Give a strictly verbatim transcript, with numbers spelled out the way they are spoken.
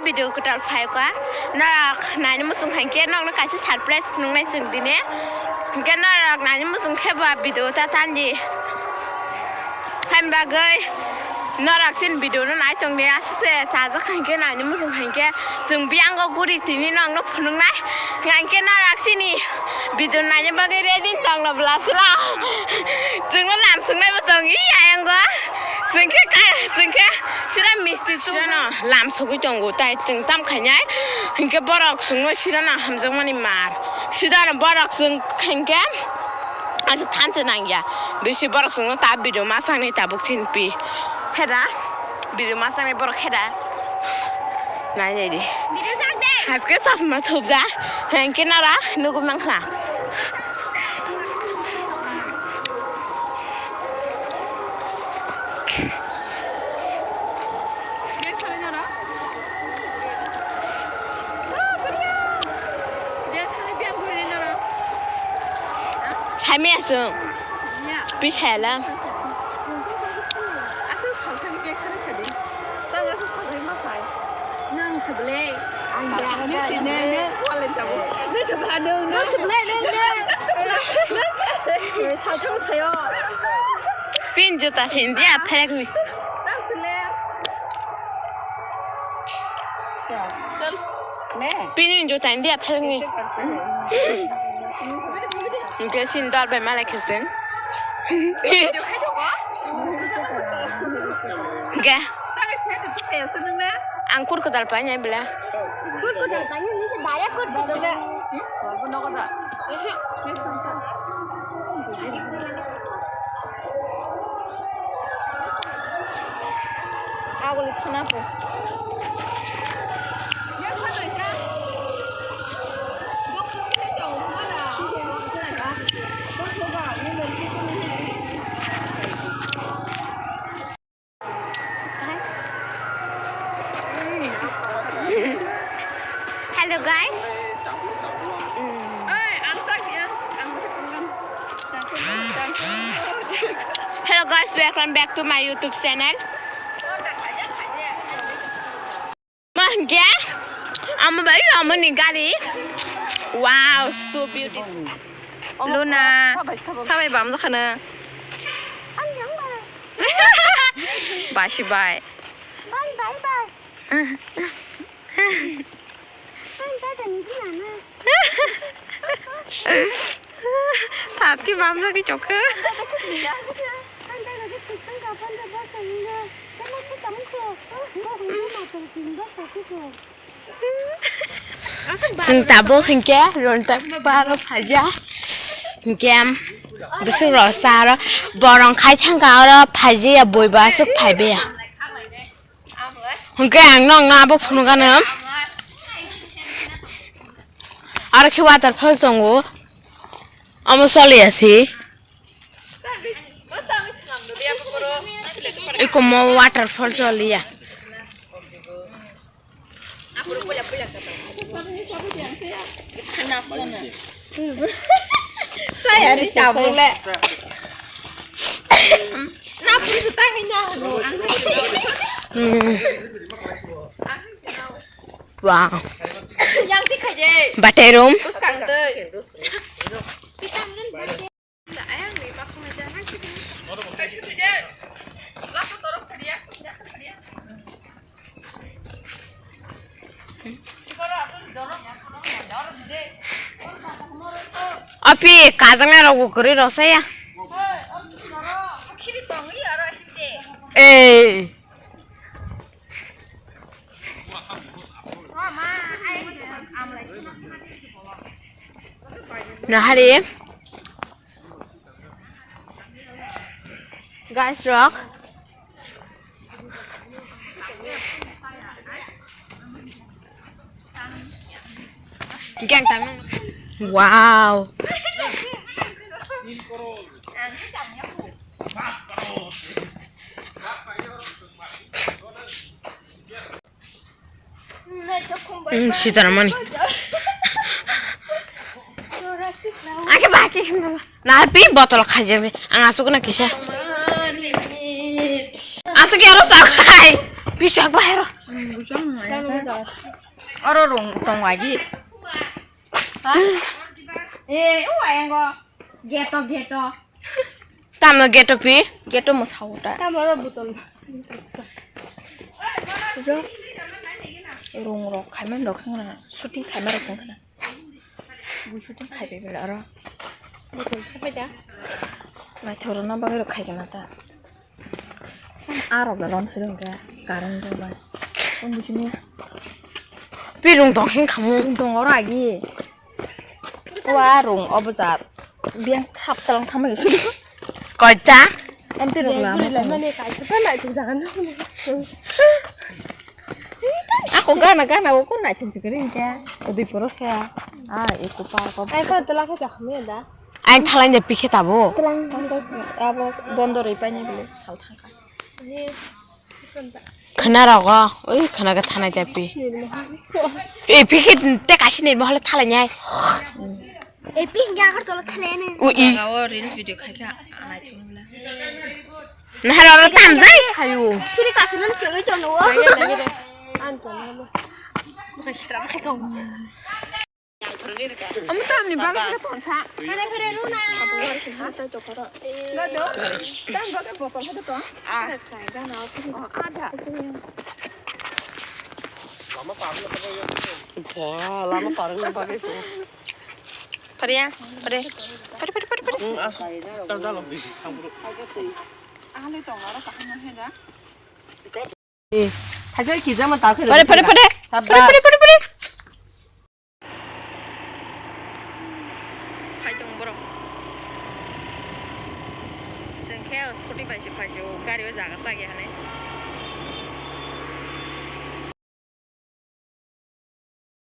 Video kwtal phaikha, norok naini muchung hai khe nokno kaisa surprise phunuknai chwng tini. Hinkhe norok naini muchung khe ba video ta tandi. Haini bagwi norok chini video no nai tongdi, aswk se chajak hai khe naini muchung hai khe chwng biyango guri tini nokno phunuknai. Hinkhe norok chini video naini bagwi ready tongno bwla sila. Chwngno lam swngnai bo tong i ayango. Chwng khe ka-, chwng khe sira misti chwng. Sirano lam sogwi tongo, tai chwng tam khainai. Hinkhe borok chwngno sirano hamjakmani mar. Sirano borok chwng khankhe aswk thansa nangya. Bisi borok chwngno ta video ma sakni tabuk chini pi. Heda? Video ma sakni borok heda? Nai nai di. Video sak de. Haske chasma thupja. Hinkhe nara nugwi mankha. Saimaya chwng. Pisala. Nwng se bwle? Ang ya. Nwng se bwle? Nwng, nwng. Nwng se bwle, nwng, nwng. Nwng se bwle? Nwng se bwle? Nwng se bwle? Sathang thayo. Pin juta sin dia phelek ni. Nwng se bwle? Chal. Pin juta sin dia phelek ni. Hwnkhe chini dol bai malai khe chwng. Hwnkhe ang kur kwtal painai bwle. Kur kwtal painai, nini se daya kur kwtal. Aboni thana po. Hello guys. Hello guys, welcome back to my YouTube channel. Ma hwnkhe? Amo bai, amo ni gari. Wow, so beautiful. Luna, sabai bam jakhana. Basi bai. Bye, bye, bye. Bye, bye, bye, bye. Thap ki bam jagwi chokhe. Chwng tabuk hinkhe rontak baro phaijak. Hinkhe bwswk rok cha aro borong khai thangkha oro phaijiya bui bo aswk phaibaia. Hinkhe ang nokno abo phunukgano. Aro khe waterfall tongo. Omo choliya se. Ikomo waterfall choliya. Chaya ni tabuk le. Na pun se tang ina. Wow. Yang ti khaje. Bathroom. Bwskang twi. Api, kajang na rogo kori rosaya. Eh. Nahari. Guys, rock. Gang tang. Wow. Hmm, sitaramani. Ake baki himna. Na pi botol khajak de. Ang asuk na kisa. Asuk ya lo sak khai. Pi chak bahero. Oro rung tong agi. Ha? Eh, o ayango. Geto, geto. Tamo geto pi? Geto mo sauta. Tamo oro botol. Rung rok khaima rok sangna. Shooting khaima rok sangna. Bui shooting khai bai bela oro. Botol khapai da. Naithok rok na bagwi rok khai kana ta. Arok da lom sui rok khe current rok bai. Ang buchini. Pi rung tong khe khamu. Rung tong oro agi. Wa rung obo jat. Biang thap talang thamai sui. Koita? Ente rok la. Mane kaisa ta naithok jaga na. Ako gana gana o ko naithok jikari hingke. Odi poro se. Ah, eko park o. Ai ko tola ko jakhmi da. Ang thalai de pikhe tabo. Tlang tang ko abo bondo roi paini bile sal thangka. Khna rogo, oi khna ga thanai de pi. E pikhe te kasi ni mohole thalai nyai. E pink ga ko tola thalai ni. U i. Jaga o reels video khai kha anai thung bla. Nahar oro tamjai khayo. Siri kasanan chwngwi tongo. An tongo. Bukai sitram khai tongo. Omo tamni bagwi khe tonsa. Mane khere runa. Lado. Tam bagwi botol hado tong. Ah. Khai gana. Oh, ada. Lama parung bagwi. Pharia, pharia. Pharia, pharia, pharia, pharia. Pharia, pharia, pharia. Phai tong borok. Chwng khe scooty bai se phai se o, gari o jaga chak ya hinwi.